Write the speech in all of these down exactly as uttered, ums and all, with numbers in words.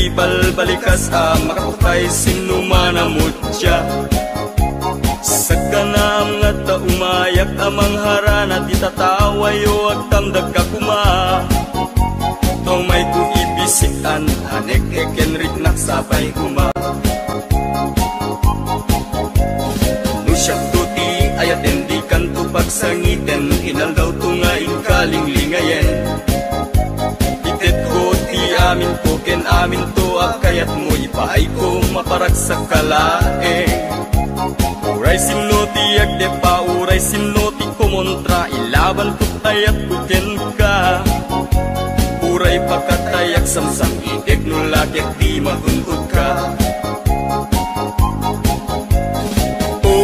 Dagiti balbalikas a makaputay, sinno man a mutya. Saganaam nga adda umayak a mangharana ti tatawayo, agtamdagka koma. Tumayko ipisikan, anek-ek ken riknak sapay koma. No siakto ti ayaten, dikanto pagsangiten, inaldawto nga inkalinglingayen. Itedko ti aminko ken aminto a kayatmo, ipaayko maparagsak ka laeng. Uray sinno ti agdeppa, uray sinno ti kumontra, ilabanko ti ayatko kenka. Uray pakatayak samsam-idek no la ket di magun-odka. O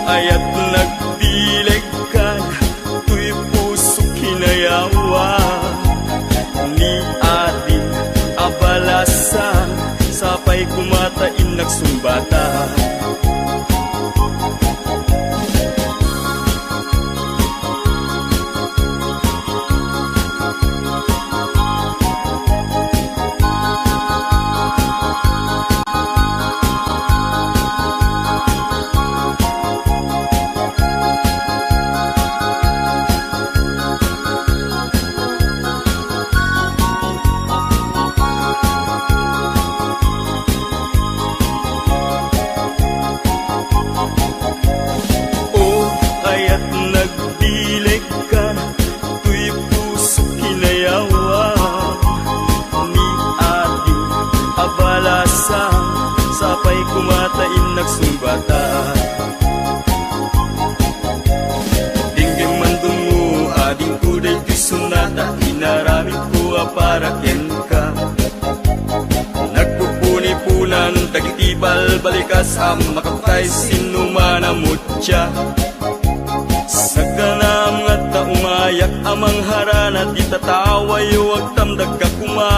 ayat, nagbilegkan, toy puso kinayawa. Ni ading a balasan, sapay koma ta innak sungbatan. O ayat, nagbilegkan, toy puso kinayawa. Ni ading a balasan, sapay koma ta innak sungbatan. Denggem man dungngo, adingko daytoy sonata, inaramidko a para kenka. Nagpupuniponan dagiti balbalikas a makaputay, sinno man a mutya. Saganaam nga adda umayak a mangharana ti tatawayo, agtamdagka koma.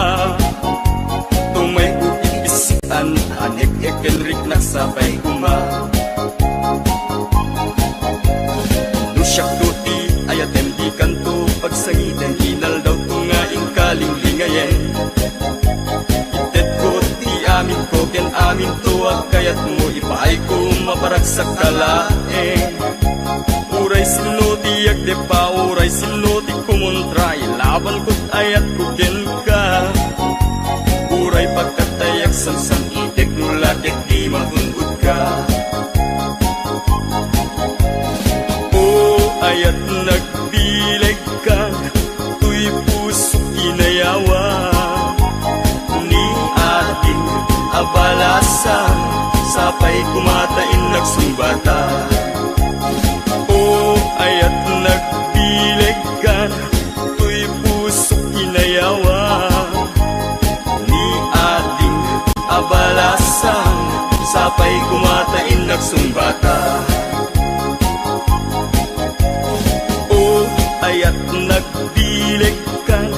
Tumayko ipisikan, anek-ek ken riknak sapay koma. No siakto ti ayaten, dikanto pagsangiten, inaldawto nga inkalinglingayen. Itedko ti aminko ken aminto a kayatmo, ipaayko maparagsak ka laeng. Uray sinno ti agdeppa, uray sinno ti kumontra, ilabanko ti ayatko kenka. Uray pagkatayak samsam-idek no la ket di magun-odka. O ayat, nagbilegkan, toy puso kinayawa. Ni ading a balasan, sapay koma ta innak sungbatan. O ayat, nagbilegkan, toy puso kinayawa. Ni ading a balasan, sapay koma ta innak sungbatan. O ayat, nagbilegkan,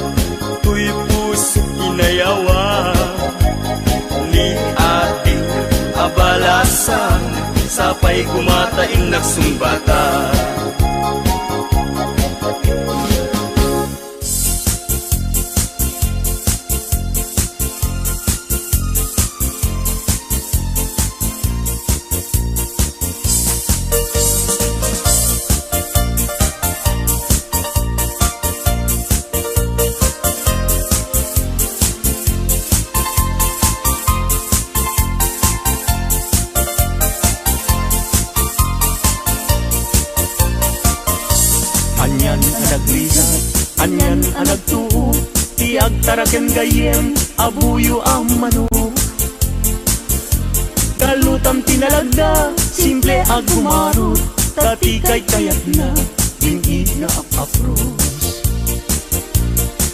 toy puso kinayawa. Ni ading a balasan, sapay koma ta innak sungbatan. Anian a nagrigat, anian a nagtuo, ti agtaraken gayyem a buyo a manok. Kalutam ti nalagda, simple a gumarot, ta ti kaykayatna, din-i nga ap-apros.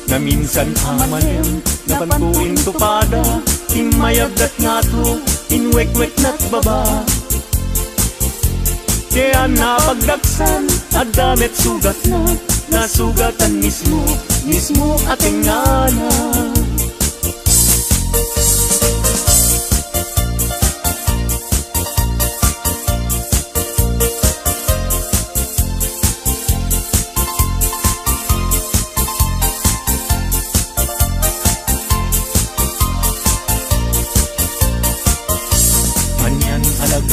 Naminsan a manem, napanto intupada, ti mayagdat ngato, inwekweknat baba. Diay napagdaksan, adda met sugatna, nasugatan mismo, mismo a tengngana.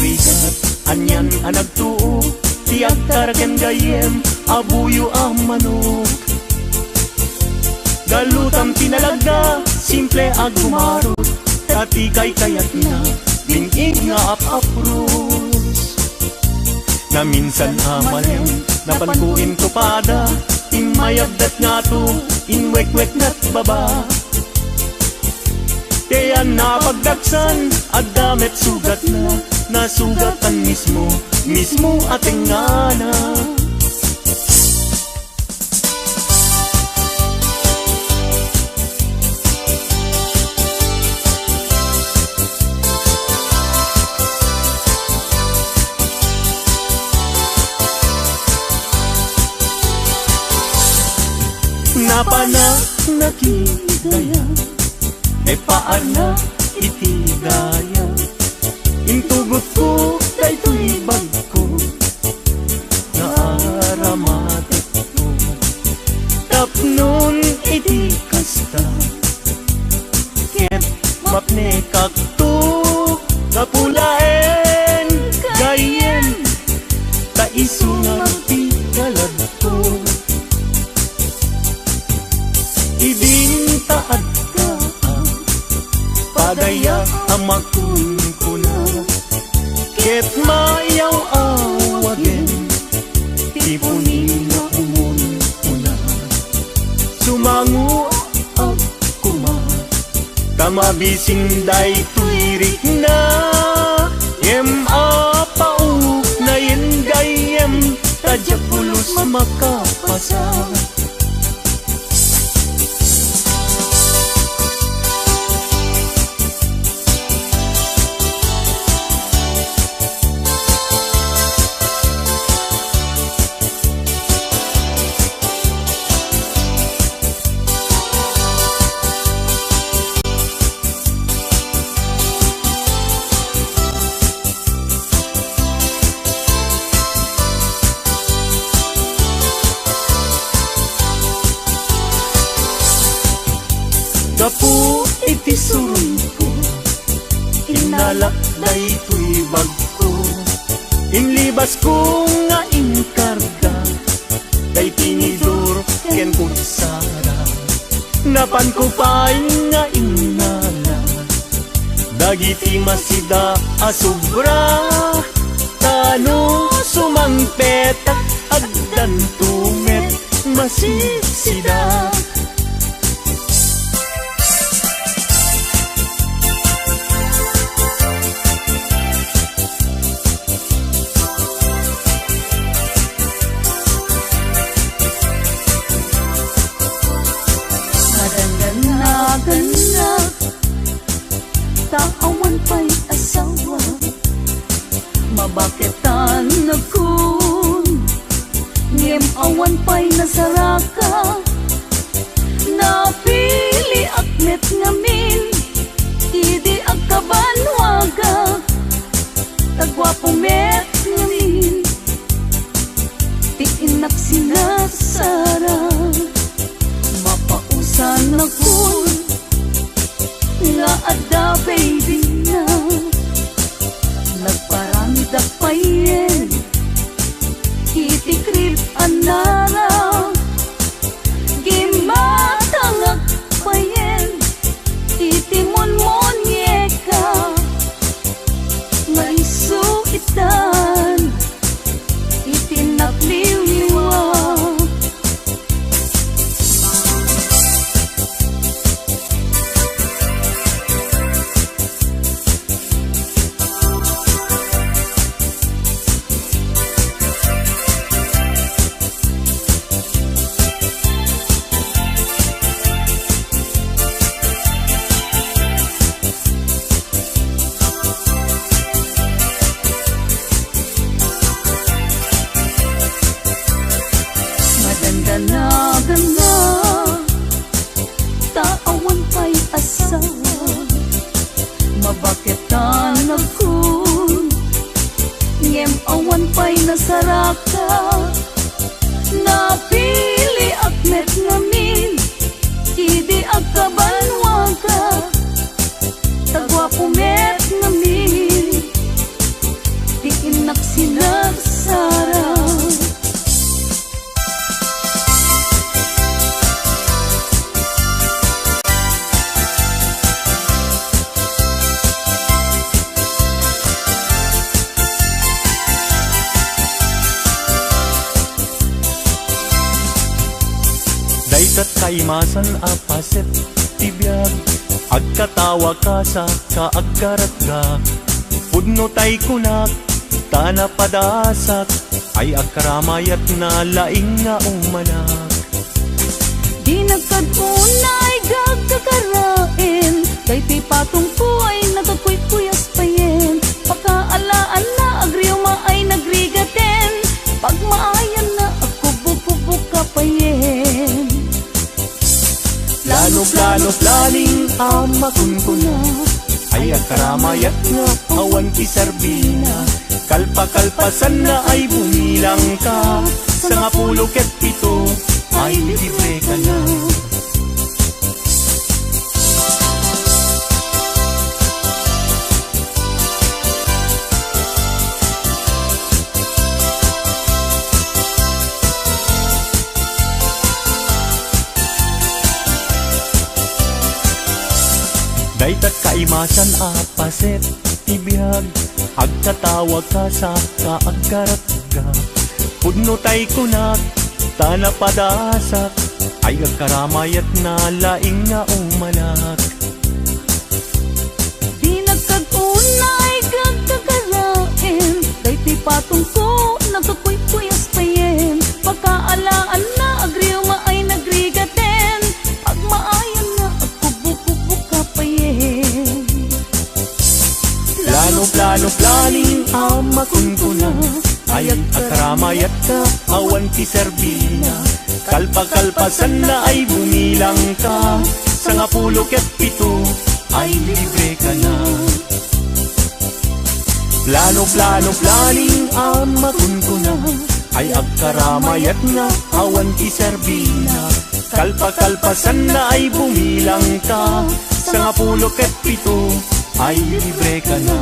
Rigat, anian a nagtuo ti agtaraken gayyem a buyo a manok. Galutam ti nalagda, simple a gumarot, ta ti kaykayatna, bing-ig nga ap-apros. Naminsan a malem, napanko intupada, immayabdat ngato, inwekweknat baba. Ti ayan a pagdaksan, adda met sugatna, nasugatan mismo, mismo a tengngana. Napanak nakidaya, ipaarna iti daya. Intugotko daytoy bagko, nga aramatekko. Tapnon iti kasta, ket mapnekakto, gapu laeng gayyem, ta isu nga agpikaladko. Idin ta adda a padaya a makunkuna, ket mayaw-awagen ti puni nga umunkuna. Sumangoak koma ta mabisin daytoy rikna, ngem apaok nayen gayyem, ta diak pulos makapasa. Gapu iti surongko, inalak daytoy bagko. Inlibasko nga inkarga, tay tinidor ken kutsara. Napanko pay nga innala dagiti masida a sobra, ta no sumangpetak, addanto met masisidak. Madangdanagannak, ta awan pay asawa. Mabaketan nakon, ngem awan pay nasaraka. Ket kaimasan a paset ti biag, agkatawa ka sa kaaggaratgak. Pudno tay kunak, ta napadasak, ay agkaramayat na laing nga umalak. Dinak kad unay gagkakaraen, daytoy patongko ay nagkuykuyas payen. Pakaalaanna agriuma ay nagrigaten, pagmaayanna agkubukubok ka payen. Plano, plano, planning a makunkuna, ay agkaramayat nga awan ti serbina. Kalpakalpasanna ay bumilang ka, sangapulo ket pito ay libre ka na. Dayta kaimasan a paset ti biag, agkatawa ka sa kaaggaratgak. Pudno tay kunak, ta napadasak, ay agkaramayat na laing nga umalak. Dinak kad unay gagkakaraen, daytoy patongko nagkuykuyas payen. Pakaalaanna agriuma ay nagrigaten, pagmaayanna agkubukubok ka payen. Plano, plano, planning a makunkuna, ay agkaramayat ka, awan ti serbina. Kalpakalpasanna ay bumilang ka, sangapulo ket pito ay libre ka na. Plano, plano, planning a makunkuna, ay agkaramayat nga awan ti serbina. Kalpakalpasanna ay bumilang ka, sangapulo ket pito ay libre ka na.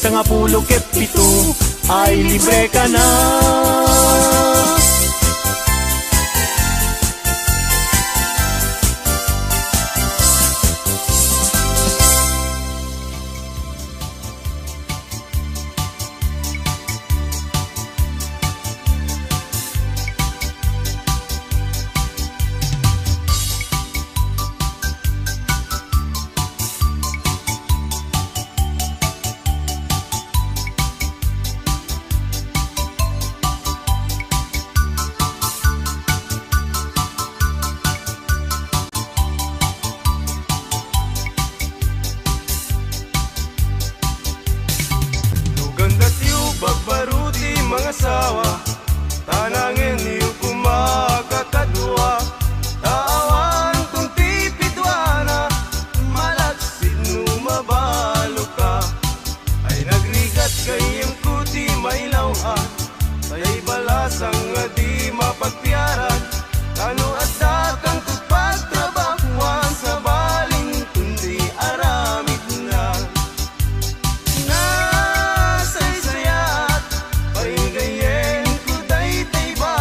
Sangapulo ket pito ay libre ka na. No ganggatyo bagbaro ti mangasawa, ta nangenyo koma kakadua, ta awanton ti piduana, malaksid no mabalo ka. Ay nagrigat gayyemko ti mailaw-an, tay balasang a di mapagpiaran, ta no adda kangto pagtrabahoan, sabalinton ti aramidna. Nasaysayaat pay gayyemko daytay ba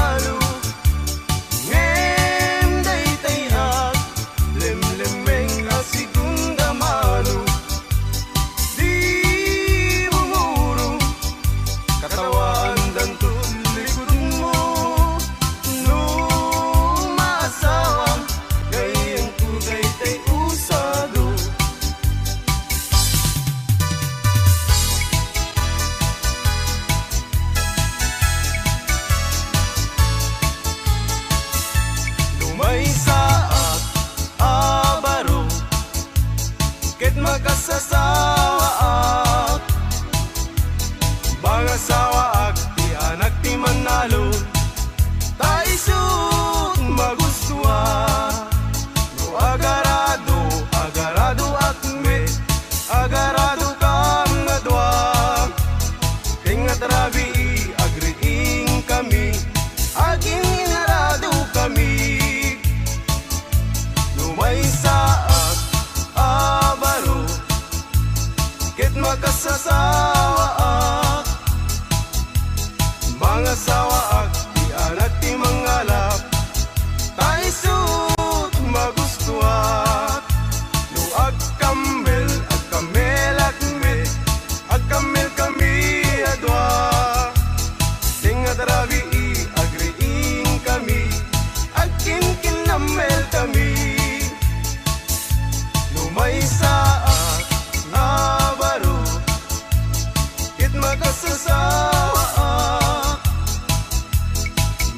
Kasasawaak,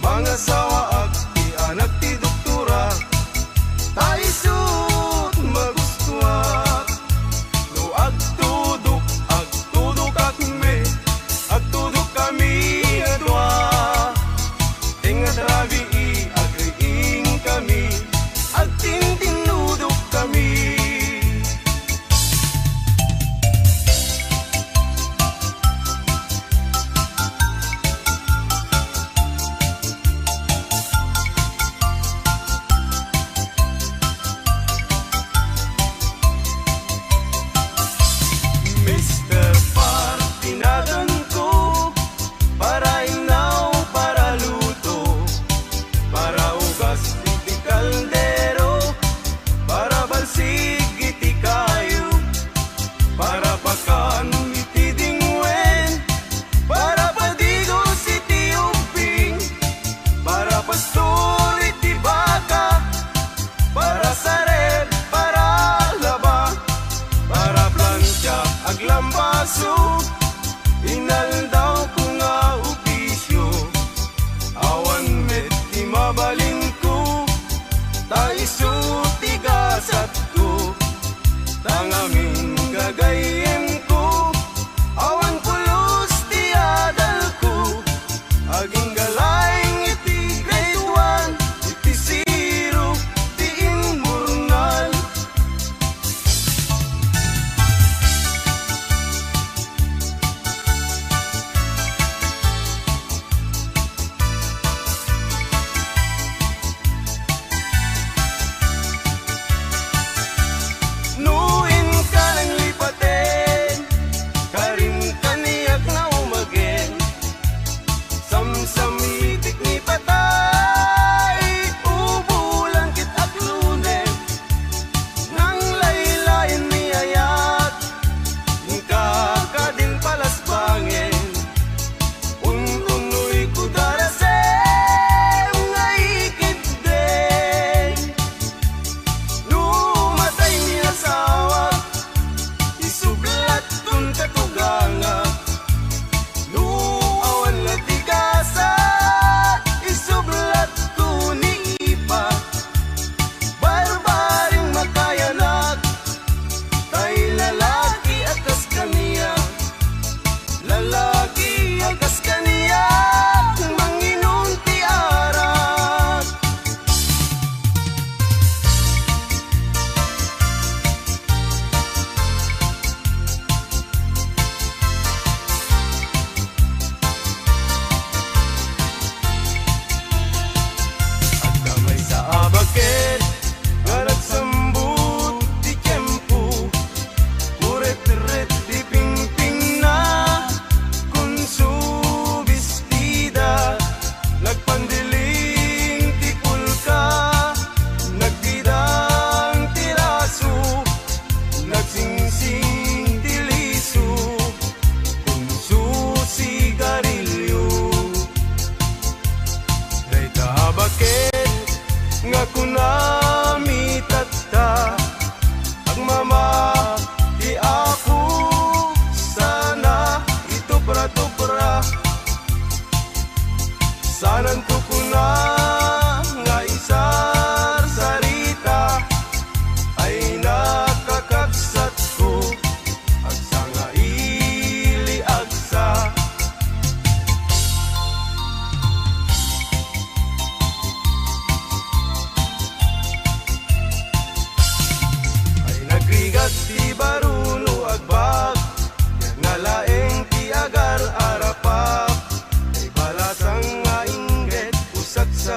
mangasawaak ti anak ti doktora, ta isut' magustuak. No agtudok, agtudokak met, agtudokkami a dua. Tengnga ti rabii, agriingkami, agtintinnudokkami. Mister Par ti naganko, para innaw, para luto, para ugas iti kaldero, para balsig iti kayo, para pakan iti dingwen, para padigos iti ubbing, para pastor iti baka, para sareb, para laba, para plancha, aglambaso, inaldawko nga opisio. Awan met ti mabalinko, ta isu ti gasatko, ta ngamin gagayyemko, awan pulos ti adalko. Agingga laeng iti grade one, iti zero ti immurnal. No inka nanglipaten, karim kaniak nga umagen. Samsamitik ni patay, ubulan ket aklunen. Nanglaylayen ni ayat, inka kadin palasbangen. Un-unoyko darasem nga ikidden. No matay ni asawa, isublatkon katuganga. No awan la ti gasat, isublatko ni ipa. Barbaring makayanak, tay lalaki a kas kaniak, lalaki a kas kaniak, manginom ti arak. Adda maysa a baket nga nagsambut ti tiempo, kuretret ti pingpingna, kunso bestida, nagpandiling ti pulka, nagbidang ti raso, nagsingsing ti liso, kunso sigarilyo. Dayta a baket nga kunami tatta, agmama ti Apo, sana itupra-tupra. Sananto kuna nga isarsarita, ay nakakabsatko, agsangaili agsa. Ay nagrigat ti baro no agbag, nga laeng ti agar a rapap. Ay balasang nga inggit, usat sa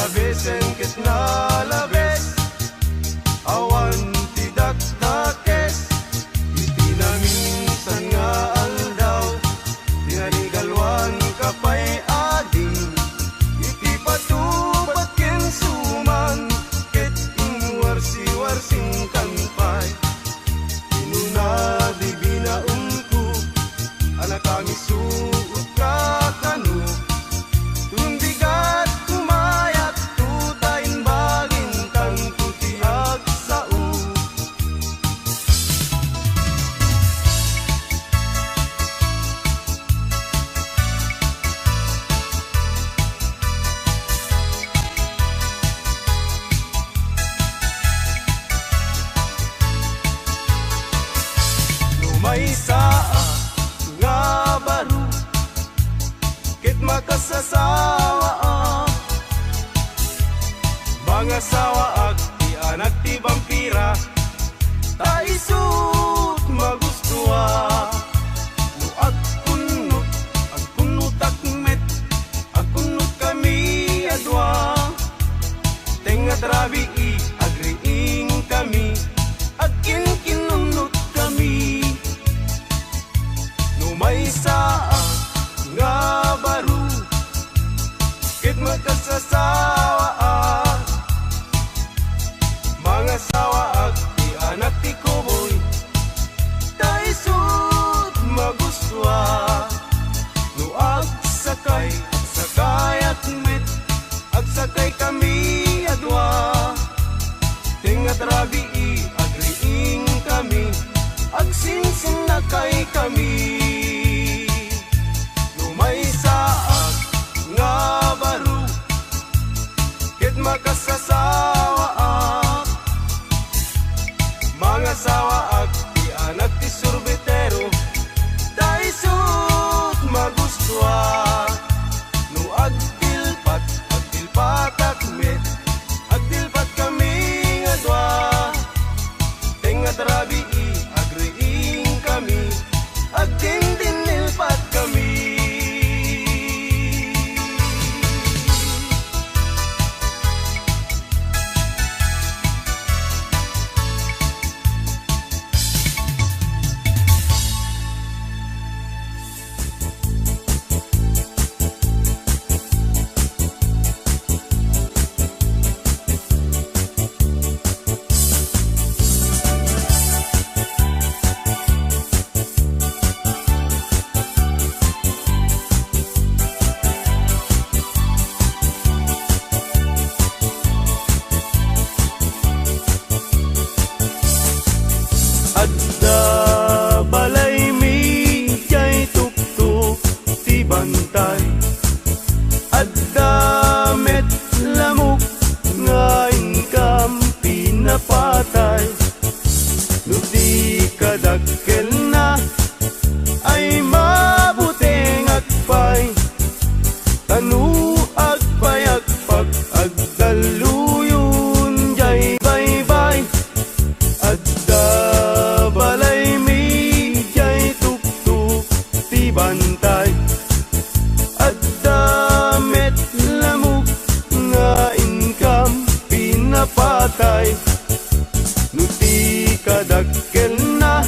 Labesen ket nalabes, awan ti dakdakes. Iti naminsan nga aldaw, tinarigaluan ka pay ading. Iti patupad ken suman, ket inwarsiwarsim kan pay. Kinuna di binaonko, a nakangisuot ka kano. Tumbigat, kumayat, tuta imbagin tanto ti agsao. No maysa a nga baro, ket makasasawaak, mangasawaak ti anak ti bampira, ta isut' magustuak. No agkunnot, agkunnotak met, agkunnotkami a dua. Tengnga ti rabii, agriingkami, agkinkinunnotkami. No maysa a nga baro, ket makasasawaak, mangasawaak ti anak ti kuboy, ta isut' magustuak. No agsakay, agsakayak met, agsakaykami a dua. Tengnga ti rabii, agriingkami, agsinsinnakaykami. No maysaak nga baro, ket makasasawaak, mangasawaak ti anak ti surbitero, ta isut' magustuak. No agdilpat, agdilpatak met, agdilpatkami nga dua. Tengnga ti rabii, agriingkami, agdindinnilpatkami. Adda balaymi diay tuktok ti bantay. Adda met lamok nga inkam pinapatay. No di kadakkelna, ay mabutengak pay. Ta no agpayagpak, agdalluyon diay baybay. Adda balaymi diay tuktok ti bantay. Adda met lamok nga inkam pinapatay. No di kadakkelna,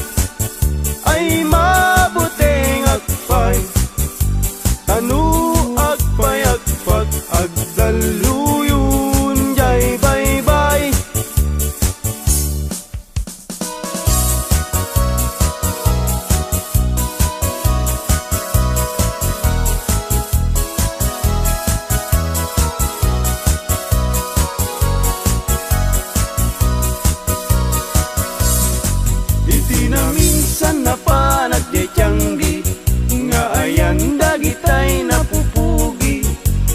ay mabutengak pay. Ta no agpayagpak, agdalluyon diay baybay. Iti naminsan napanak diay tianggi, nga ayan dagitay napupugi.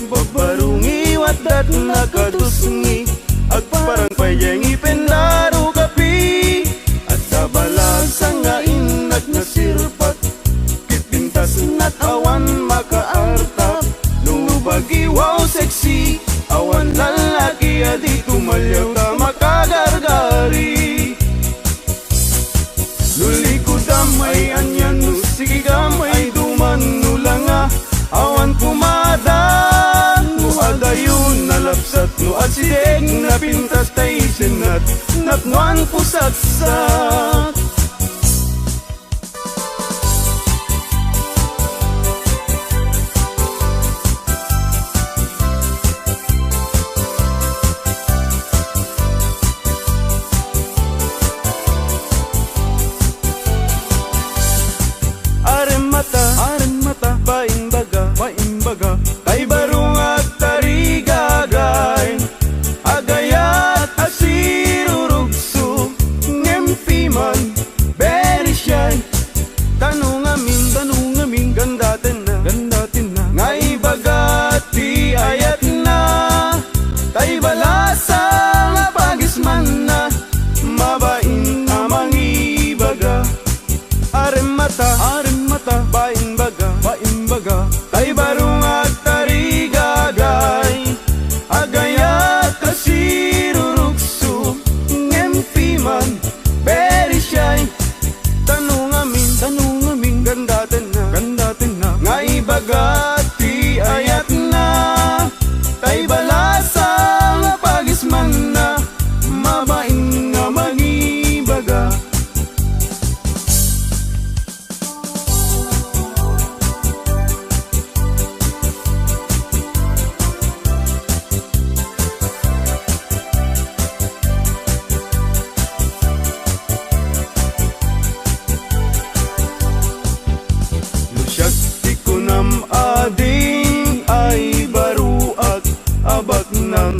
Babbaro ngiwat dat nakatusngi, agparang pay diay ngipen laro kapi. Adda balasang nga innak nasirpat, ket pintasnat awan makaartap. No bagiwaw sexy, awan lallaki a di tumaliaw ta makagargari. No likudam ay anian, no sikigam ay duman, no langa awan kumadan, no adayon Nalapsat no asideg, napintas tay sinnat, napnoan pusaksak. Aremmata, aremmata, paimbaga, paimbaga, tay baro nga agtarigagay, agayat a sirurugso, ngem piman, very shy. Tano ngamin, tano ngamin, gandatenna, gandatenna, nga ibaga ti ayatna, tay balasang a pagismanna, mabain a mangibaga. Aremmata, aremmata, baimbaga, baimbaga, tay baro nga agtarigagay, agayat a sirurugso, ngem piman, very shy. Tano ngamin, tano ngamin, gandatenna, gandatenna, nga ibaga ti ayatna, tay balasang a pagismanna, mabain nga mangibaga. No siak ti kunam, ading, ay baruak a baknang.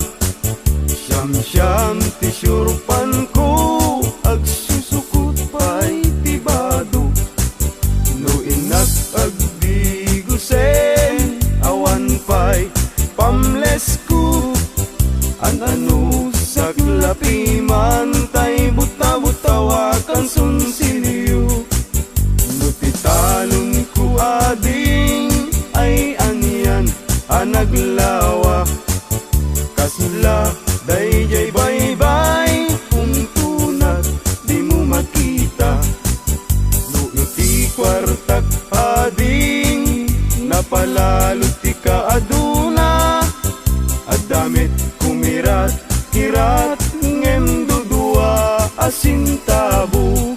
Siamsiam ti siurpanko, agsusukot pay ti bado. No innak agdigusen, awan pay pamlesko. An-ano, saklapi man tay buta-butaw a kansunsilyo. No ti talonko, ading, ay anian a naglawa. Kasla daydiay baybay, untonat dimo makita. No iti kuartak, ading, napalalo ti kaaduna. Adda met kumirat-kirat, ngem dudua a sentabo.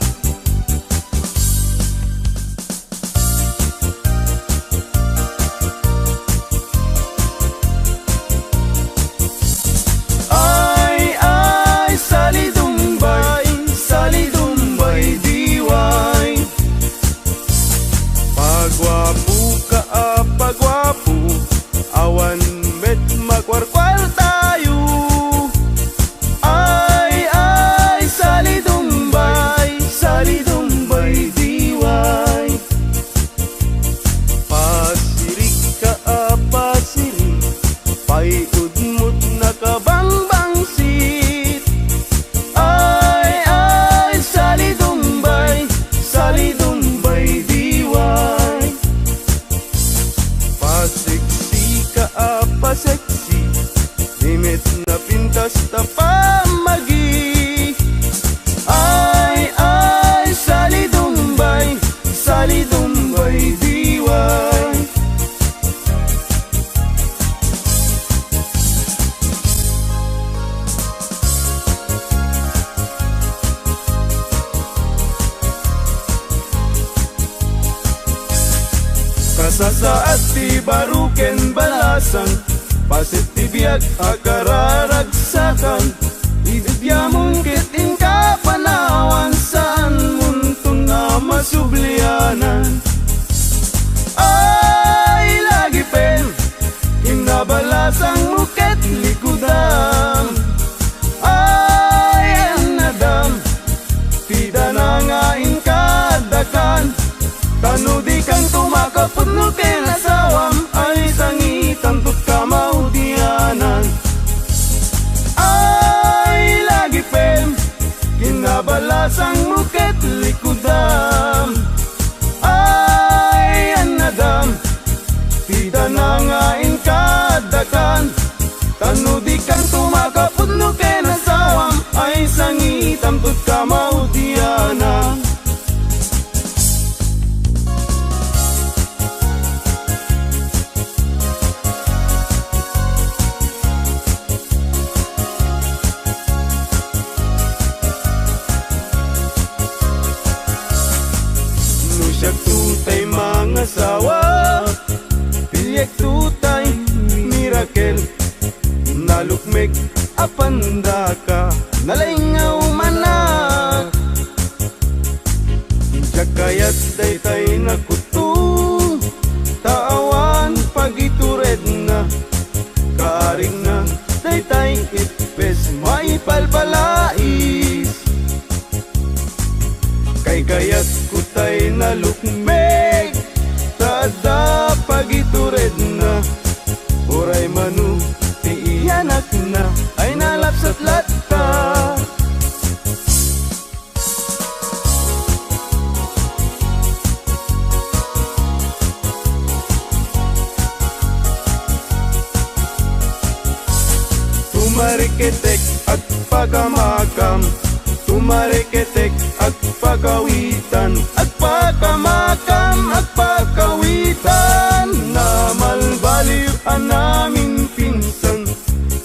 Ay, ay, salidumbay, salidumbay, diway. Paguapoka a paguapo, awan met makuarkuartayo. Ay, ay, salidumbay, salidumbay, diway. Pasirika a pasiri, pay udmot nakabangbangsit. Ay, ay, salidumbay, salidumbay, diway. Paseksika a paseksi, di met napintas ta pammagi. Ay, ay, salidumbay, salidumbay, diway. Kasasaad ti baro ken balasang, paset ti biag a kararagsakan. Idiamon ket inka panawan, saan monton a masublianan. Ay, lagipem, kinnabalasangmo ket likudam. Ay, annadam, ti dana nga inka addakan. Tano dikanto makapudno ken asawam, ay sangitanto ti kamaudianan. Ay, lagipem, kinnabalasangmo ket likudam. Ay, annadam, ti dana nga inka addakan. Tano dikanto makapudno ken asawam, ay sangitanto ti kamaudianan. Alukmek a pandaka, nalaingaw manak. Diak kayat daytay nakutto, ta awan pagituredna. Kaarigna daytay ippes maipalpalais. Kaykayatko tay nalukmek, ta adda pagituredna. Uray mano ti iyanakna ay nalapsat latta. Tumariketek, agpakamakam. Tumariketek, agpakawitan. Agpakamakam, agpakawitan. Namalbaliw a naminpinsan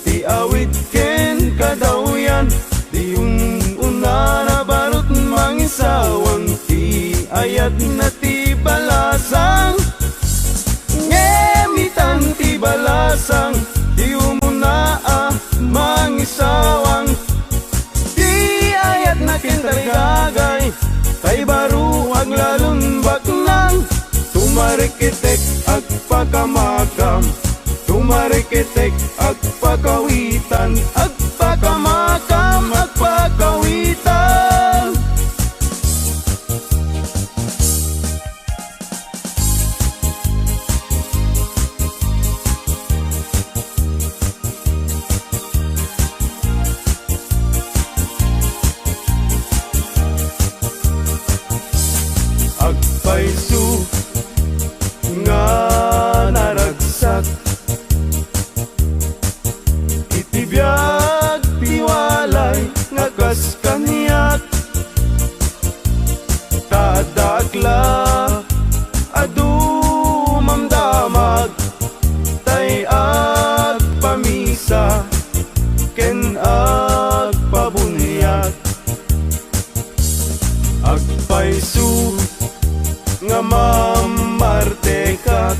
ti awit ken kadawyan. Di um-una nabarut mangisawang ti ayatna ti balasang. Ngem itan ti balasang, ti umuna a mangisawang. Ti ayatna ken tarigagay, tay baro aglalon baknang. Tumariketek, agpakamakam. Tumariketek, agpakawitan. Agpakamakam, agpakawitan. Agpayso nga naragsak iti biag ti walay nga kas kaniak. Ta adda akla a dumamdamag, tay agpamisa ken agpabuniag. Agpayso nga mamartekak,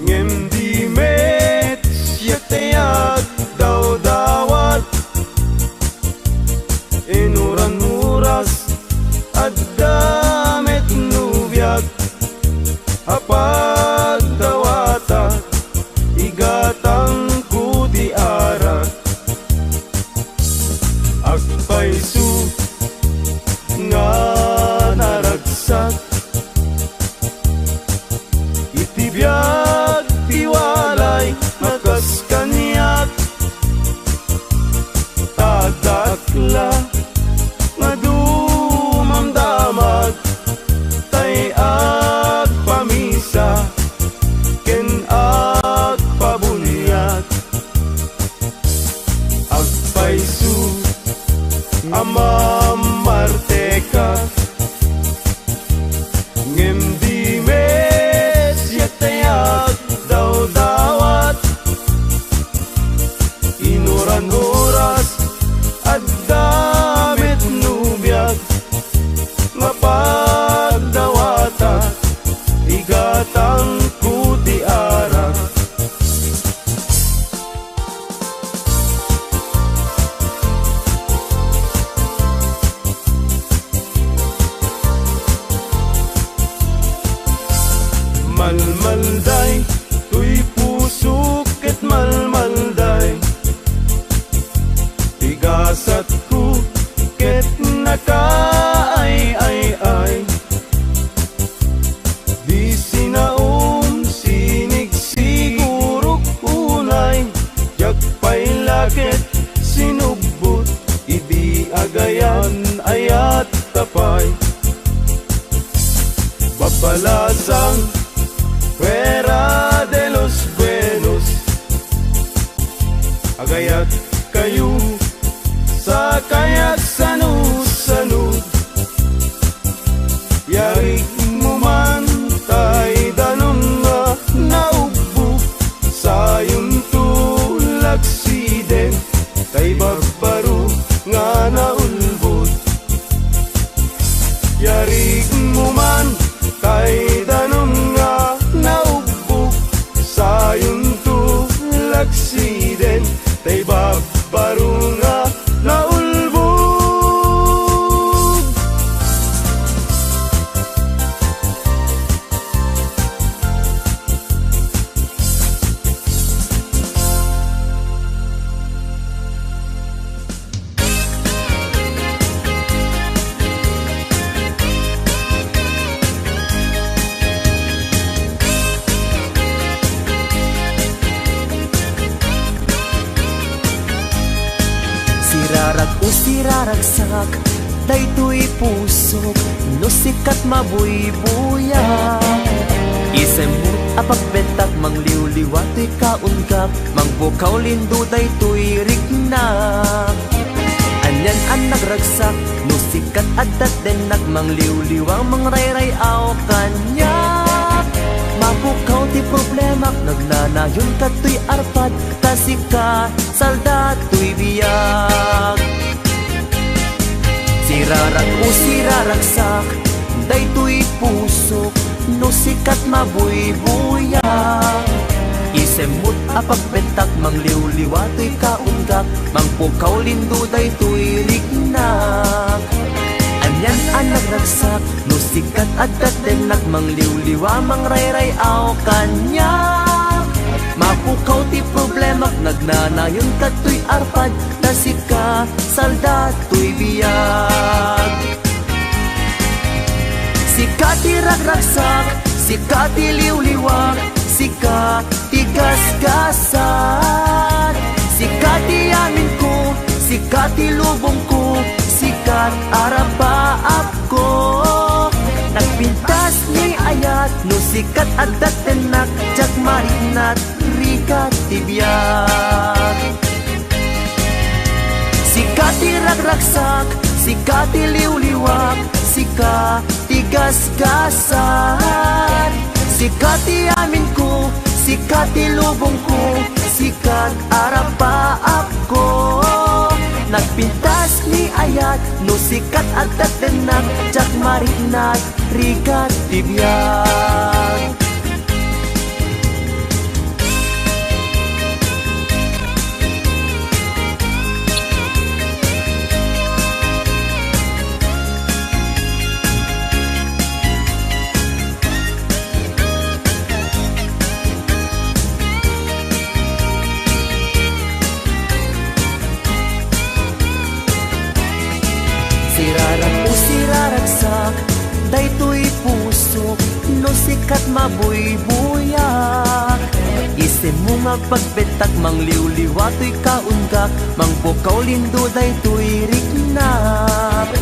ngem di met siak ti agdawdawat. Inuran oras, adda met no biag a pagdawatak, igatangko ti arak. Agpayso nga naragsak iti biag ti walay nga kas kaniak. Ta adda akla nga dumamdamag, tay agpamisa ken agpabuniag. Agpayso a mamartekak, ngem di met siak ti agdawdawat. Inuran oras, adda met no biag nga pagdawatak, igatangko ti arak. Malmalday toy pusok ket malmalday ti gasatko ket nakaay-ay-ay. Di sinaom sinigsigurok unay, diak pay la ket sinubbot idi agayan-ayat ta pay. Babalasang fuera de los buenos. Agayat kayo, sakay agsano-sano. Yarigmo man tay danum nga naubbog, sayonto lagsiden tay babbaro nga naulbod. Yarigmo man tay danum nga naubbog, sayonto lagsiden President, tay babbaro nga naulbod. Sirarag o siraragsak, daytoy pusok, no sikat mabuybuya. Isemmo a pagbentak, mangliwliwa toy kaungak, mangpukaw lindo daytoy riknak. Anian a nagragsak, no sikat adda dennak, mangliwliwa mangrayray-aw kaniak. Mapukaw ti problemak, nagnanayon kadtoy arpad, ta sika salda toy biag. Sirarag o siraragsak, daytoy pusok, no sikat mabuybuya. Isemmo a pagbentak, mangliwliwa toy kaungak, mangpukaw lindo daytoy riknak. Anian a nagragsak, no sikat adda dennak, mangliwliwa mangrayray-aw kaniak. Mapukaw ti problemak, nagnanayon kadtoy arpad, ta sika salda toy biag. Sika ti ragragsak, sika ti liwliwak, sika ti gasgasat. Sika ti amin ko, sika ti lubong ko, sikat arapaap ko. Nagpintas ni ayat, no sikat adda dennak, diak mariknat, rigat ti biag. Sika ti ragragsak, sika ti liwliwak, sika ti gasgasat. Sika ti amin ko, sika ti lubong ko, sikat arapaap ko. Nagpintas ni ayat, no sikat adda dennak, diak mariknat, rigat ti biag. Sirarag o siraragsak, daytoy pusok, no sikat mabuybuyak. Isemmo nga agpagbentak, mangliwliwa toy kaungak, mangpukaw lindo daytoy riknak.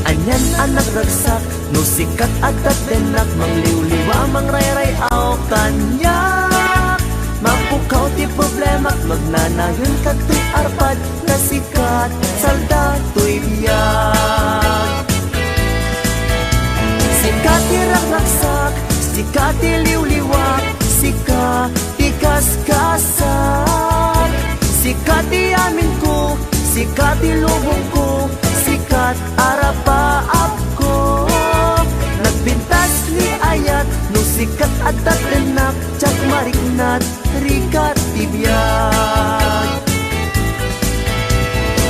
Anian a nagragsak, no sikat adda dennak, mangliwliwa mangrayray-aw kaniak. Mapukaw ti problemak, nagnanayon kadtoy arpad, ta sikat salda toy biag. Sika ti ragragsak, sika ti liwliwak, sika ti gasgasat. Sika ti amin ko, sika ti lubong ko, sikat arapaap ko. Nagpintas ni ayat, no sikat adda dennak, diak mariknat, rigat ti biag.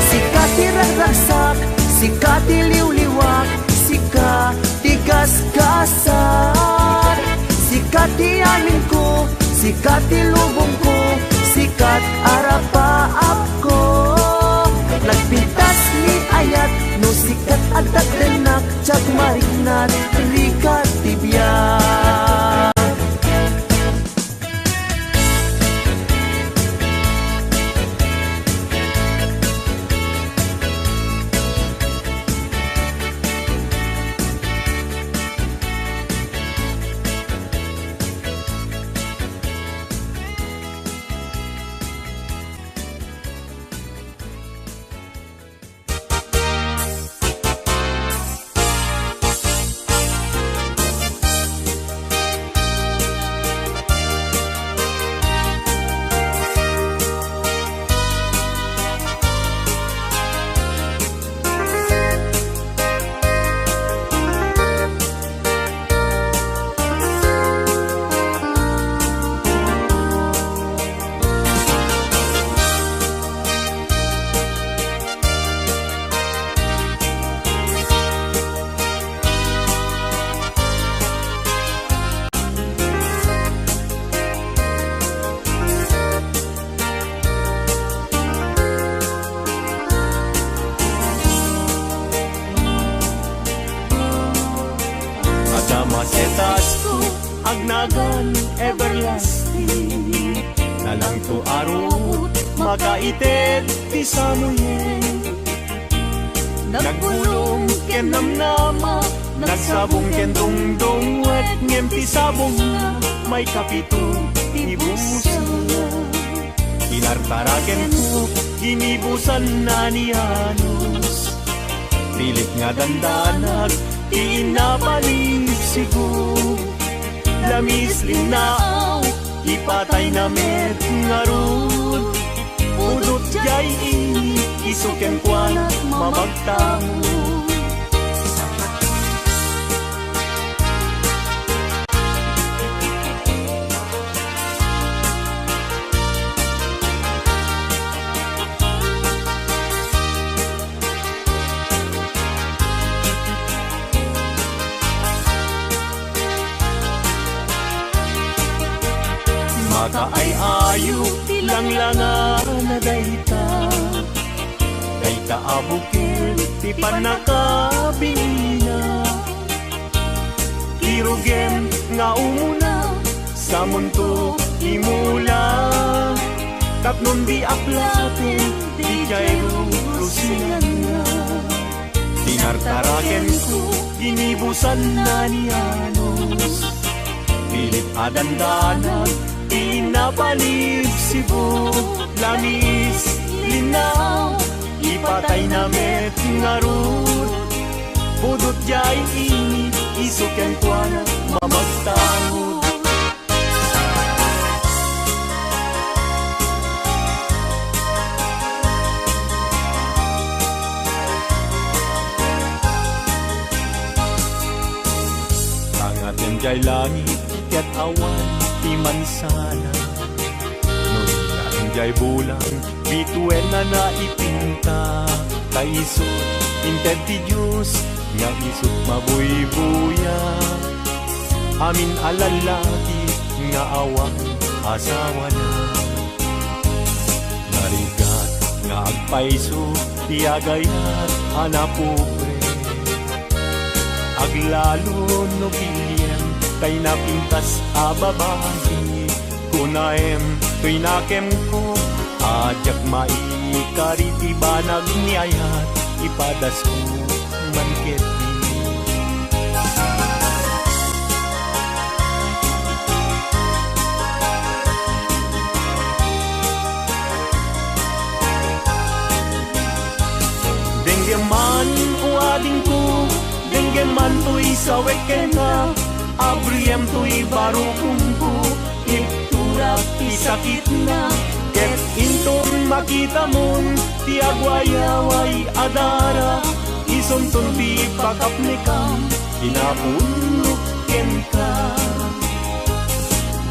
Sika ti ragragsak, sika ti liwliwak, sika ti gasgasat. Sika ti amin ko, sika ti lubong ko, sikat arapaap ko. Nagpintas ni ayat, no sikat adda dennak, diak mariknat, rigat ti biag. Kaited ti Samuel. Nagbulong ken namnama, nagsabong ken dungdungwet, ngem ti sabongna, maikapito ti busangna. Tinartaraken ko, ginibusanna ni Janos. Pilit nga dandanag ti inna palibsigo. Lamis, linnaaw, ipatayna met ngarud. Pudot jay ini, isu kenkuana mamagtamo. Makaay-ayo ti langlangana dayta. Dayta a bukel ti pannakabinina. Kirugem nga umuna, samunto ti mula. Tapno di aplaten ti jay rurusinganna. Tinartaraken ko, ginibusanna ni Janos. Pilit a dandanag ti inna palibsigo. Lamis, linnaaw, ipatayna met ngarud. Pudot jay ini, isu kenkuana mamagtamo. Tangaten jay langit ket awan ti mansana. No dina endiay bulan, bituenna na ipinta. Ta isut inted ti Dios nga isut mabuybuya. Amin a lallaki nga awan asawana. Narigat nga agpayso ti agayat a napobre. Aglalo no biliem tay napintas a babai. Kunaem toy nakemko a diak maikari ti banag ni ayat, ipadasko man ketdi. Denggem man, o adingko, denggem man toy sawek kenka, abriem toy barukongko, ipturak ti sakitna, ket inton makitamon ti agwayaway a dara, isunton ti pakapnekam, inapudnok kenka.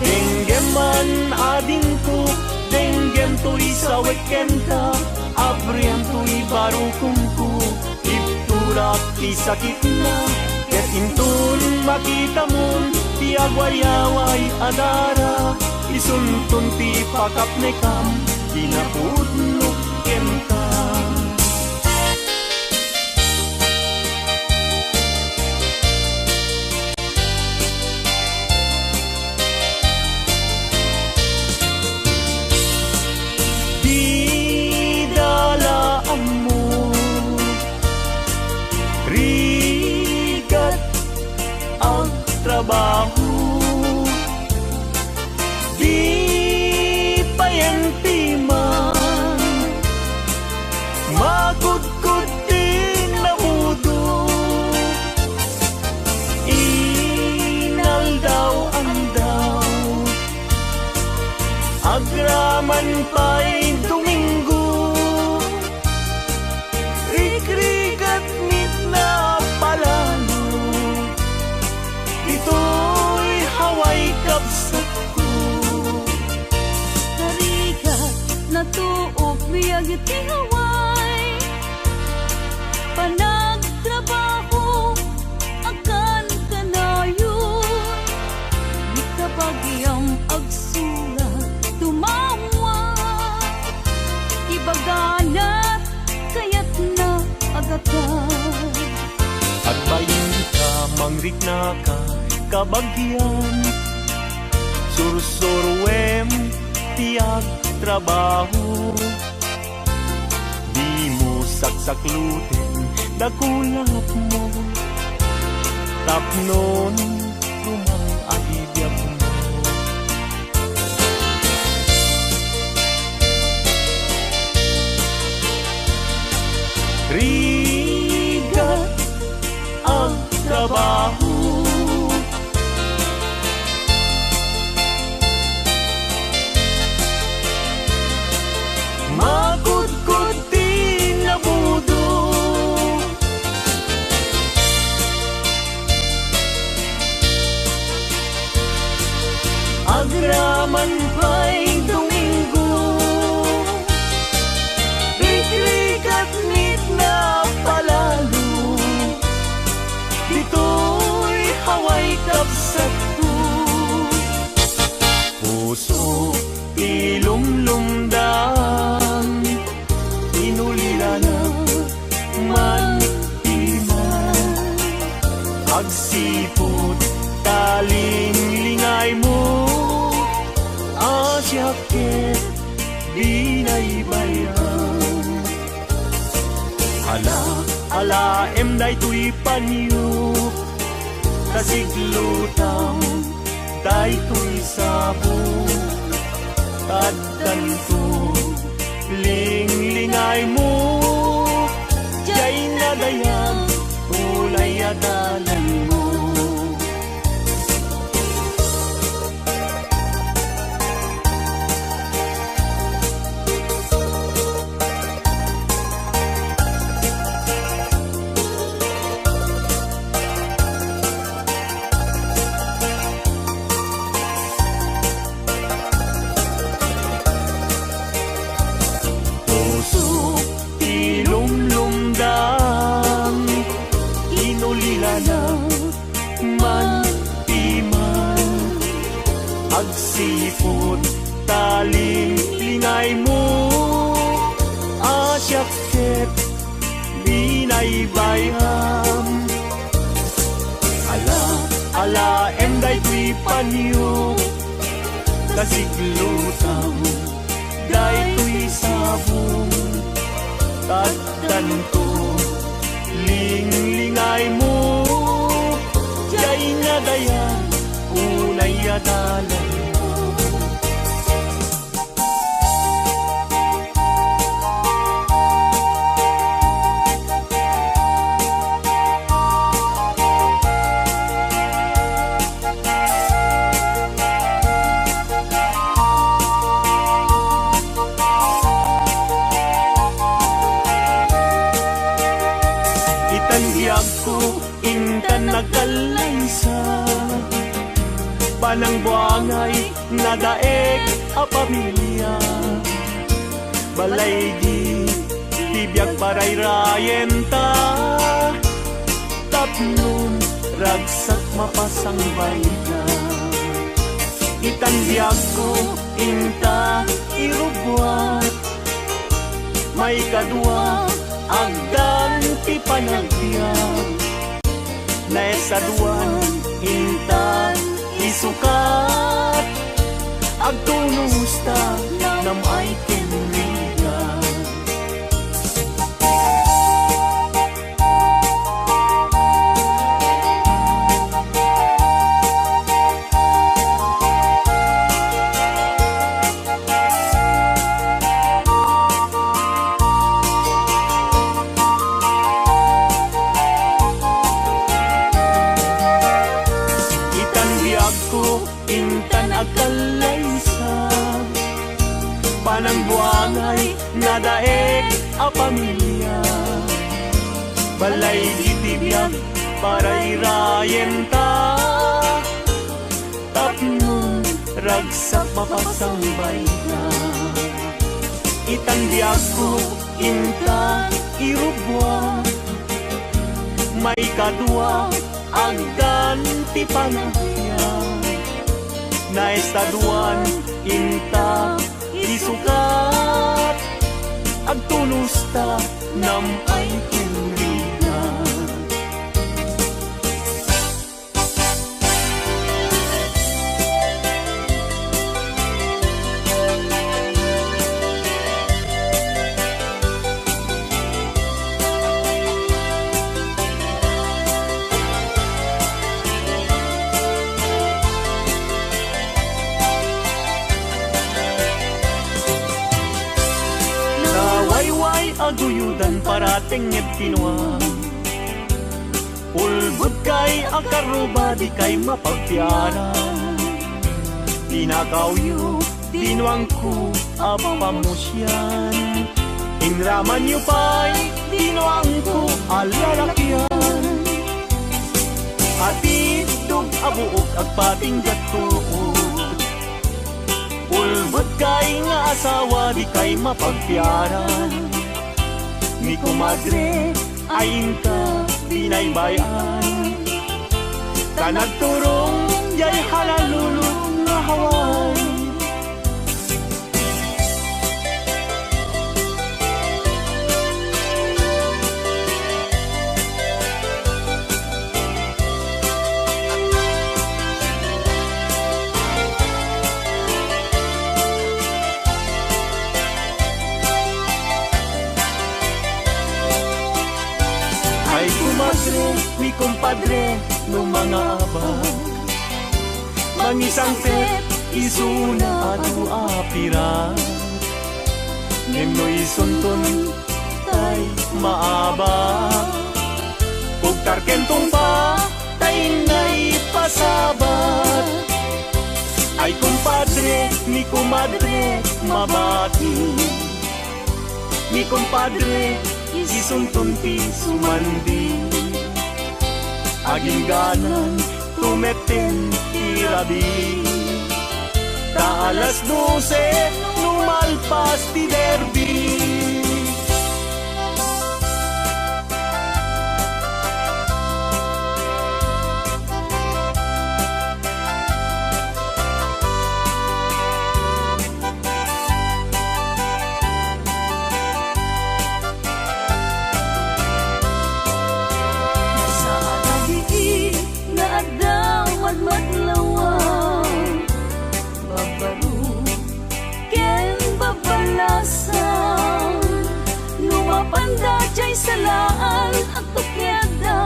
Denggem man, adingko, denggem toy sawek kenka, abriem toy barukongko, ipturak ti sakitna, ket inton makitamon ti agwayaway a dara, isunton ti pakapnekam, inapudnok kenka. Dida la ammo, rigat agtrabaho. Di payen ti man, makudkod ti nabudo. Inaldaw-aldaw, agraman pay Domingo. Rikrigat met na palalo, ditoy Hawaii kabsatko. Narigat, natuok biag ti Hawaii. Panagtrabaho, akan kanayon, ni kabagiam agsurat, tumawa. Ibagana, kayatna agatad. Agbainka, mangriknaka, kabagiam. Sursuruem ti agtrabaho. Kluten dakulapmo, tapnon rumang a bibiagmo. Rigat agtrabaho. Makudkod ti nabudo. Agraman pay Domingo, rikrikat met napalalo. Ditoy Hawaii kabsatko. Puso ti lumlumdam, inulilana man ti man. Agsipud ta linglingaymo, a siak ket binaybayan. Ala, alaem daytoy panyo, ta siglutam daytoy sabong. Addanto, linglingaymo, diay nadayag, unay a dalanmo. Puso ti lumlumdam, inulilana man ti man. Agsipud ta linglingaymo, a siak ket binaybayam. Ala, alaem daytoy panyo, ta siglutam daytoy sabong. Addanto, linglingaymo, diay nadayag, unay a dalanmo. Itan biagko, intan agkallaysa, panangbuangay nadaek a pamilia. Balaygi ti biag parayrayenta, tapnon ragsak mapasangbayta. Itan biagko, inta irubbuat. Maikadua, agdan ti panagbiag. Naesaduan, intan isukat. Agtunosta, nam-ay ken rigat. Itan biagko, intan agkallaysa, panangbuangay nadaek a pamilia. Balaygi ti biag parayrayenta, tapnon ragsak mapasangbayta. Itan biagko, inta irubbuat. Maikadua, agdan ti panagbiag. Naesaduan, inta isukat. Agtunosta, nam-ay ken rigat. Aguyodan para tengnged ti nuang. Ulbodkay a karruba, dikay mapagpiaran. Tinakawyo ti nuangko a pamusian. Inramanyo pay ti nuangko a lalakian. Atiddog a buok agpatingga tuod. Ulbodkay nga asawa, dikay mapagpiaran. Ni komadre, ay inka binaybay-an. Ta nagturong diay halalulod nga Hawaii. Ay, komadre, ni kompadre, no mangabak, mangisangpet isuna adu a pirak. Ngem no isunton tay maabak, kugtar ken tungpa tay naipasabat. Ay, kompadre, ni komadre, mabati. Ni kompadre, isunton ti sumandi. Agingganan, tumetten ti rabii. Ta alas dose, no malpas ti derby. Sa rabii nga adda madmadlawan, babaro ken babalasan, no mapanda diay salaan, agtukiadda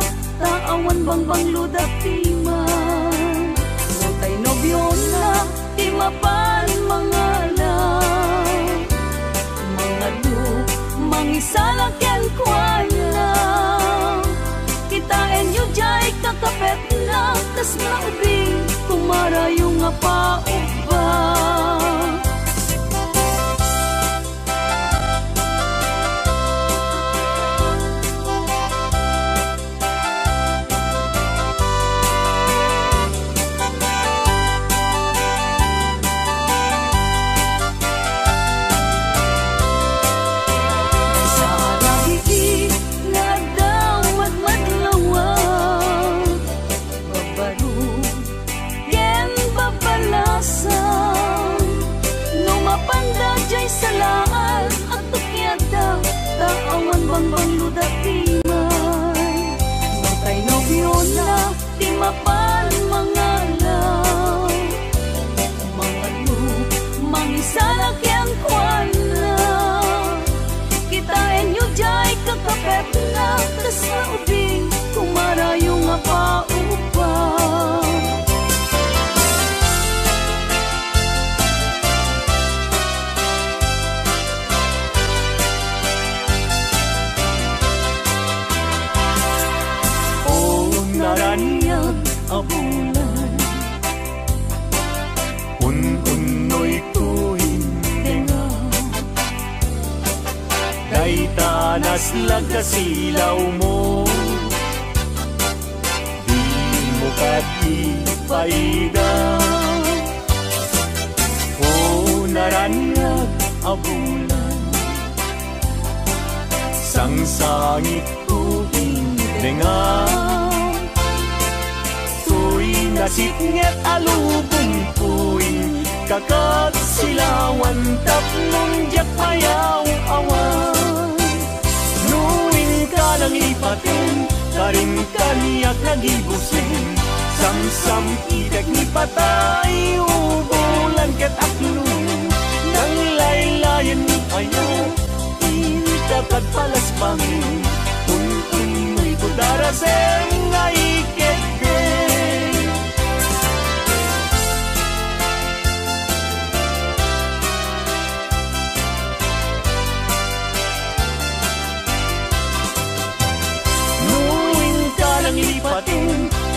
ta awan bangbangloda ti man. No tay nobiona ti mapan mangala, mangadu, mangisala kenkuana. Kitaenyo diay kakapetna, kas nga ubing, kumarayo nga paubba. Sa rabii nga adda madmadlawan, babaro ken babalasan, no mapanda diay salaan, agtukiadda ta awan bangbangloda ti man. No tay nobiona ti mapan mangala, mangadu, mangisala kenkuana. Kitaenyo diay kakapetna, kas nga ubing, kumarayo nga paubba. O naraniag a bulan, un-unnoyko indenga dayta naslag a silawmo. Dimo kadi paida, o naraniag a bulan. Sangsangitko indenga, toy nasipnget a lubongko in kakagsilawan tapno diak mayaw-awan. No inka nangipaten, karin kaniak nagibusen. Samsam itek ni patay, ubulan ket aklo. Nanglaylayen ni ayat, inta kad palasbangen. Kun-, kun-, kunnoy ko darasem nga ikedde.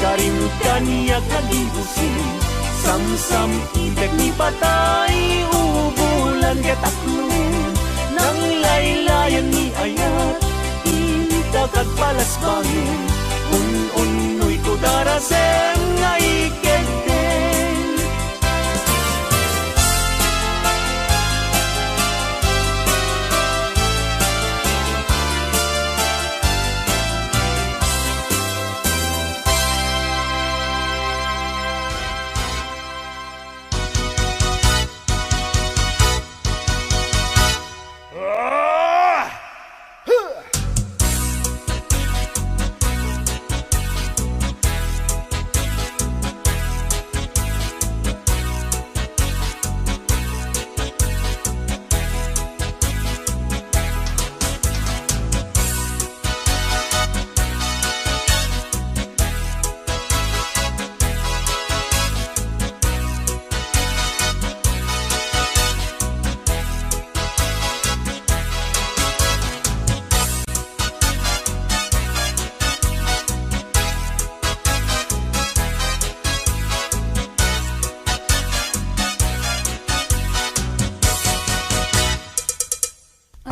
Karim kaniak nga gibusin, samsam-itek ni patay, ubulan ket akloen, nanglaylayan ni ayat, intak agpalasbayen, un-unnoyto darasem nga ikegdeng.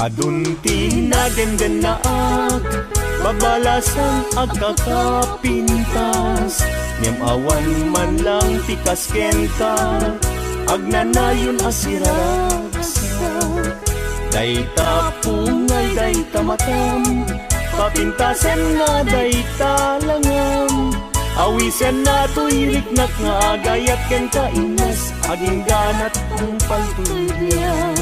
Adun ti nademdemnaak, babalasan agkakapintas, ngem awan man lang ti kas kenka, agnanayon a siragsak. Dayta pungay, dayta matam, papintasem nga dayta langam. Awisenna toy riknak nga agayat kenka, Ines, agingganat tungpal toy biag.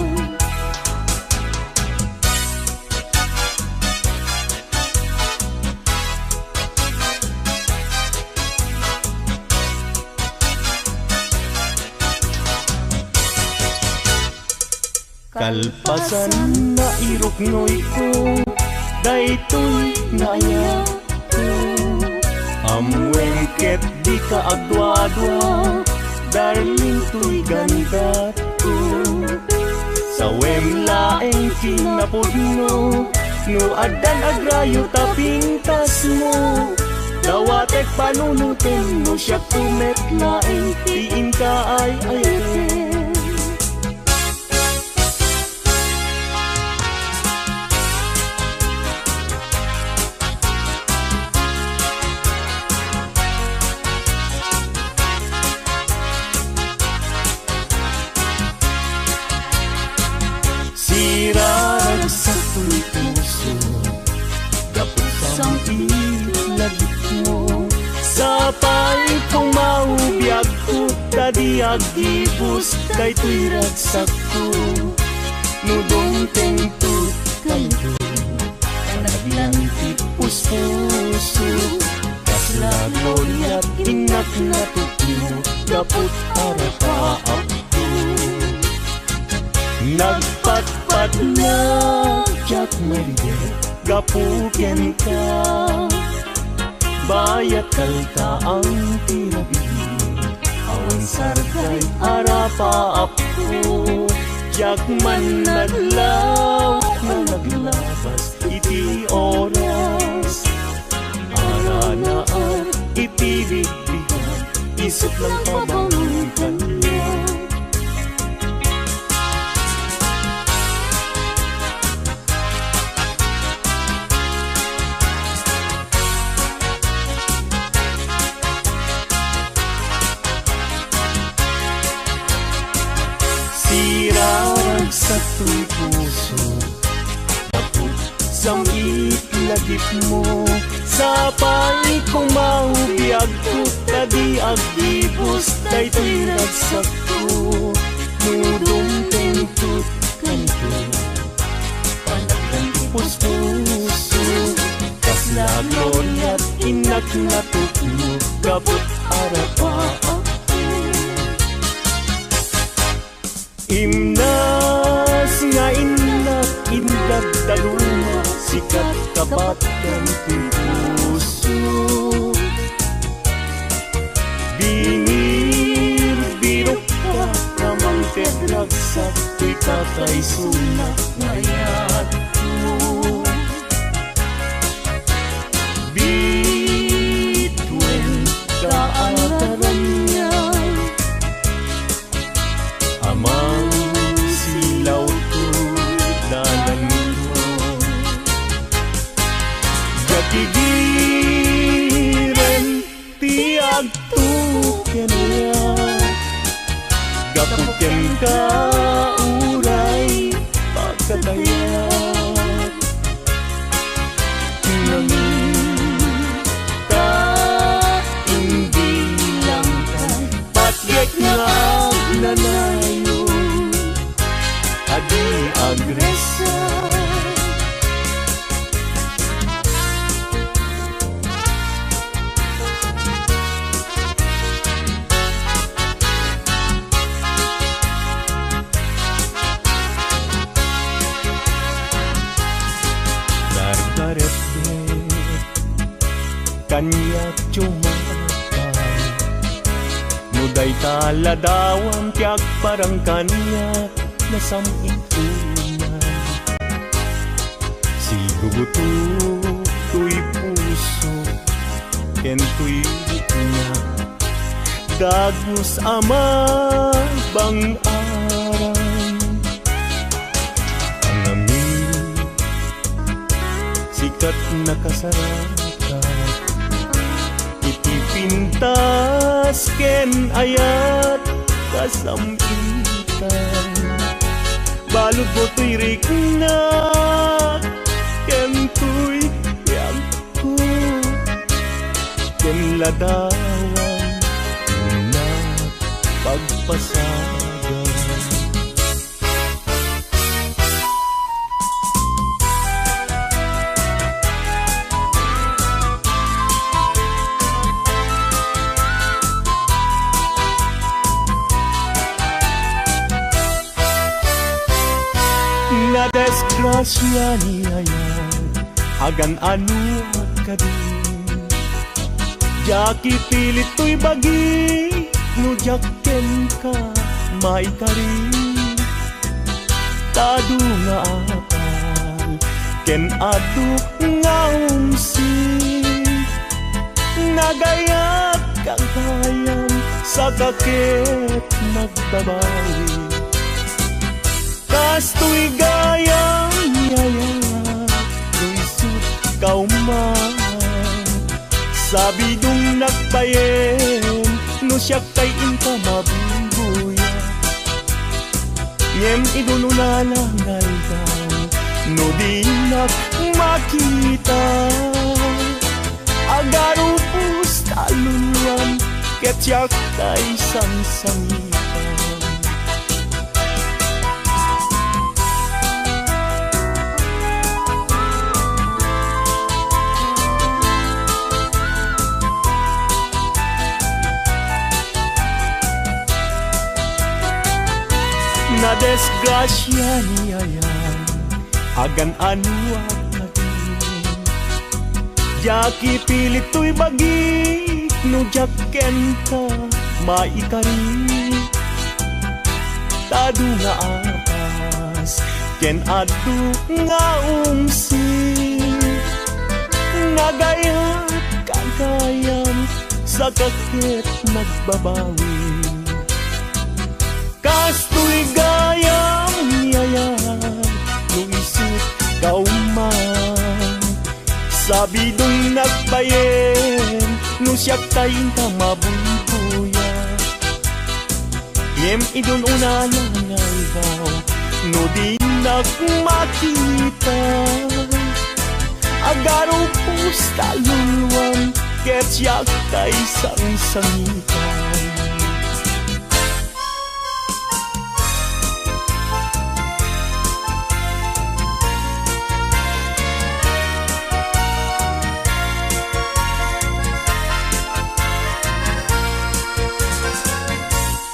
Kalpasan nga iruknoyko, daytoy nga ayatko. Ammoem ket dika agduadua, darling, toy gandatko. Sawem laeng kinapudno, no addan agrayo ta pintasmo. Dawatek panunotem no siakto met laeng ti inka ay-ayaten. Siraragsak toy puso, gapu sam-it lagipmo. Sapay koma biagko, ta di aggibus daytoy ragsakko. No dumtengto kayo, panaglan ti puspuso. Kasla gloriat innak natupno, gaput arapaapko. Nagpatpatna diak maydek gapu kenka. Bayat kaltaang ti rabii, awan sarday arapaapko. Diak man naglaw nga naglabas iti oras. Aranaak iti bigbigat, isut lang pabangon kaniak. Siraragsak toy puso, gapu sam-it lagipmo. Sapay koma biagko, ta di aggibus daytoy ragsakko. No dumtengto kayo, panaglan ti puspuso. Kasla gloriat innak natupno, gaput arapaapko. Imnas nga innak, innak dadduma, sikat kapatkan ti puso. Binirbirokka, namangted ragsak, toy kakaisuna nga ayatko. Bituen Kauray pagkatayat, nangin ta imbilang ta patiek nga agnanayon a di agresar. Dardaretdek, kaniak tumakam. No dayta ladawam ti agparang kaniak, nasam-it unay. Sigugutok toy puso ken toy rikna. Dagus a mabang-aran. Ang amin, sikat nakasarakan. Iti pintas ken ayat kasam-itan. Baludmo toy rikna ken toy biagko. Ken ladawan nga pagpasagan. Nadisgrasya ni Ayan, agan-anoak kadi. Diak ipilit toy bagi, no diak kenka maikari. Ta adu nga apal ken adu nga umsi, nagayat gagayan, saka ket nagbabawi. Kastoy gayam, yaya, no isut' kauma. Sabidongnak payen no siak tay inka mabuybuya. Ngem idun unana nga aldaw, no dinak makita, agarupos ta aluluan ket siak tay sangsangitan. Nadisgrasya ni Ayan, agan-anoak kadi. Diak ipilit toy bagi, no diak kenka maikari. Ta adu nga apas ken adu nga umsi, nagayat gagayam, saka ket nagbabawi. Kastoy gayam, yaya, no isut' kauma. Sabidongnak payen no siak tay inka mabuybuya. Ngem idun unana nga aldaw, no dinak makita, agarupos ta aluluan ket siak tay sangsangitan.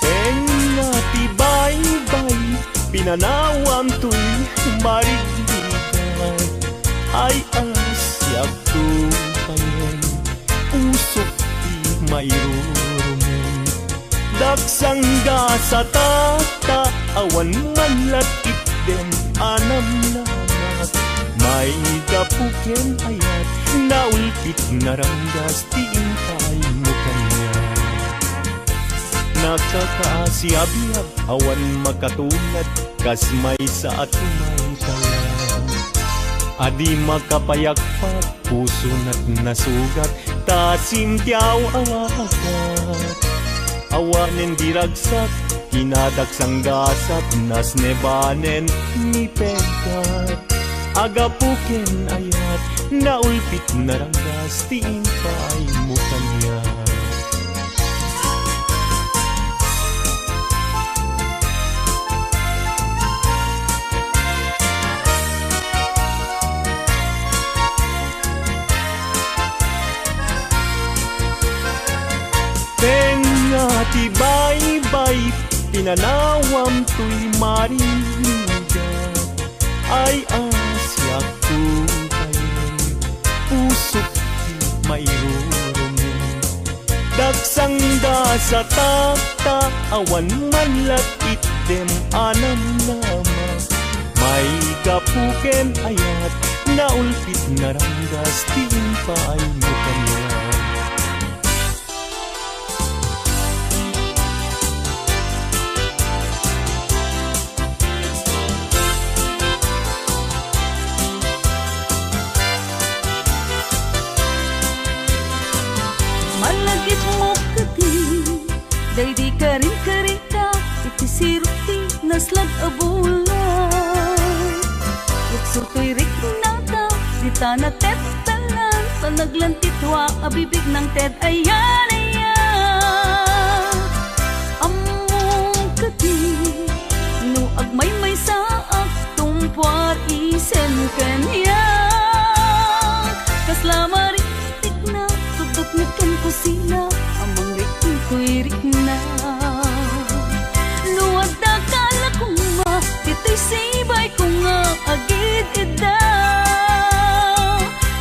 Tengnga ti baybay, pinanawantoy marigligay. Ay, a, siakto payen, usok ti mairurumeng. Daksang gasatata, awan man la itdem a namnamat. Maigapu ken ayat, naulpit naranggas ti inkaymo kaniak. Nakakaasiabiag, awan makatulad, kas maysa a tumaytayab. A di makapayagpag, pusonat nasugat, ta asim ti aw-awagat. Awanen di ragsak, Kinadaksang gasat, nasnebanen ni Peggat. Agapu ken ayat, naulpit naranggas ti impaaymo kaniak. Pen nga ti baybay pinanawam toy marinigat, ay a siak tugayen, pusok ti mairurumen. Daksang gasat ta awan man la itdem a namnama. Maigapu ken ayat, naulpit naranggas ti impaaymo kaniak. Malagipmo kadi, daydi karinkarita, iti sirok ti naslag a bulan. Ruksurtoy riknata, dita nateptalan, panaglantitua a bibig nang ted ayan, ayan. Ammom kadi, no agmaymaysaak, tumpuar isen kaniak. Kasla marintikna, tugtugna ken kusina, a mangriknikoy rikna. No adda kala koma, ditoy sibayko nga agid-idda.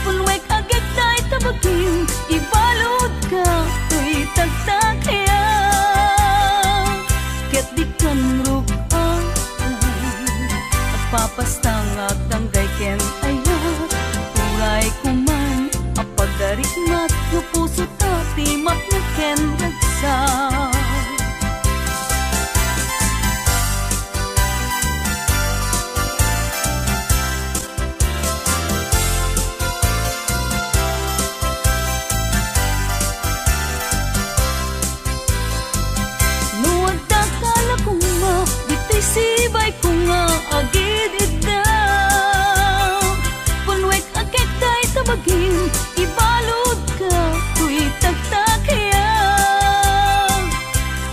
Punwek agek dayta bagim, ibaludka toy tagtakiak. Ket dikan rug-aw, agpapastangak danggay ken ayat. Uray koman a pagdarikmat no pusota ti mapnek ken ragsak. No adda kala koma, ditoy sibayko nga agid-idda. Punwek agek dayta bagim, ibaludka toy tagtakiak.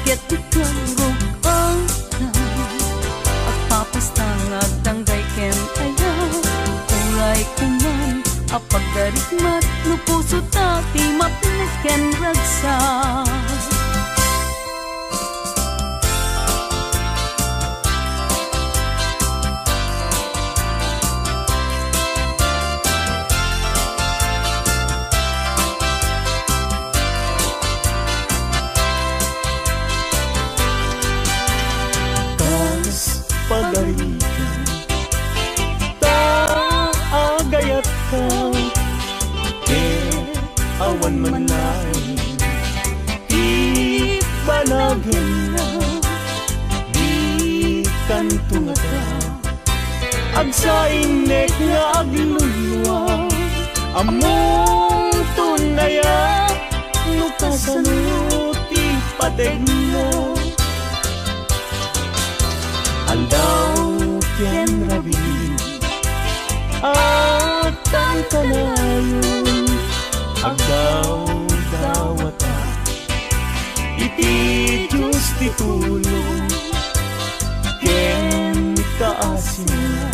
Ket dikan rug-aw, agpapastangak danggay ken ayat. Uray koman a pagdarikmat no pusota ti mapnek ken ragsak. Kas pagarigan ta agayatka, ket awan man laeng ti banagenna. Dikanto ngata agsainek nga aglulua. Ammomton aya no kasano ti pategna? Aldaw ken rabii, agkankanayon, agdawdawata. Iti Dios ti tulong ken kaasina.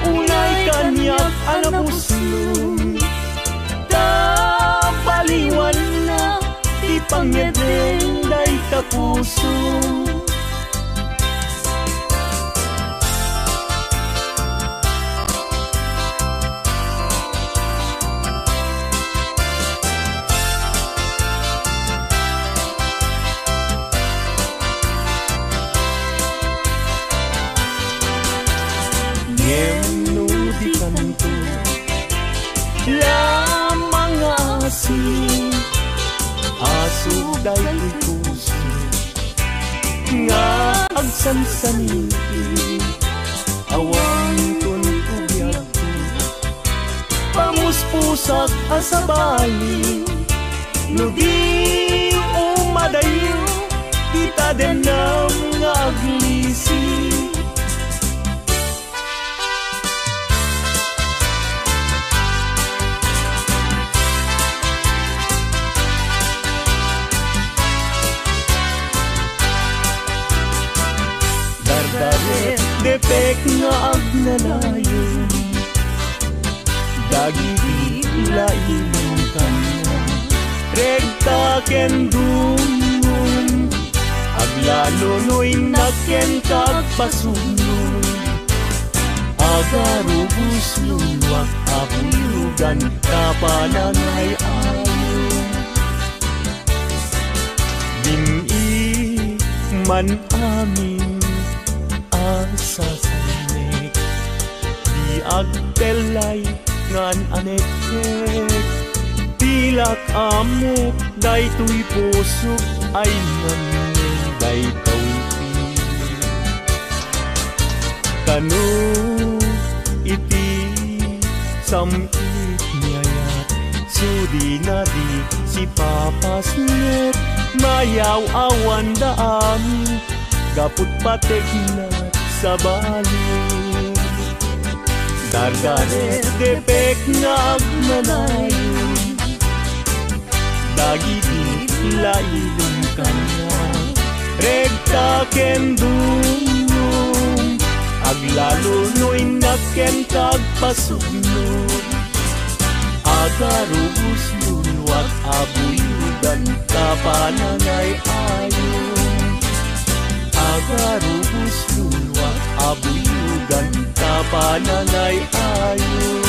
Unay kaniak a napuslo, ta baliwanna ti pangyadeng dayta puso. Ngem no dikanto lamang nga asi, aso daytoy puso nga agsansaniti, awanton ti biagko. Pamuspusak a sabali, no di umadayo, ti tadennem nga aglisi. Dardaret depek nga agnanayon. Dagiti laing kaniak, regta ken dungnong, aglalunoynak ken kagpasugno. Agarubos luluak a buyogan ta panangay-ayo. Dim-i man amin a sasanek, di agtellay ngan anekkek. Pilak ammok daytoy pusok ay ngamneng daytoy pi. Kano iti sam-it ni ayat, sudina di sipapasnek, mayaw-awanda amin, gaput pateknak sabali. Dardaret depek nga agnanayon. Dagiti lailem kaniak, regta ken dungnong, aglalunoynak ken kagpasugno. Agarubos luluak a buyogan ta panangay-ayo. Agarubos luluak a buyogan ta panangay-ayo.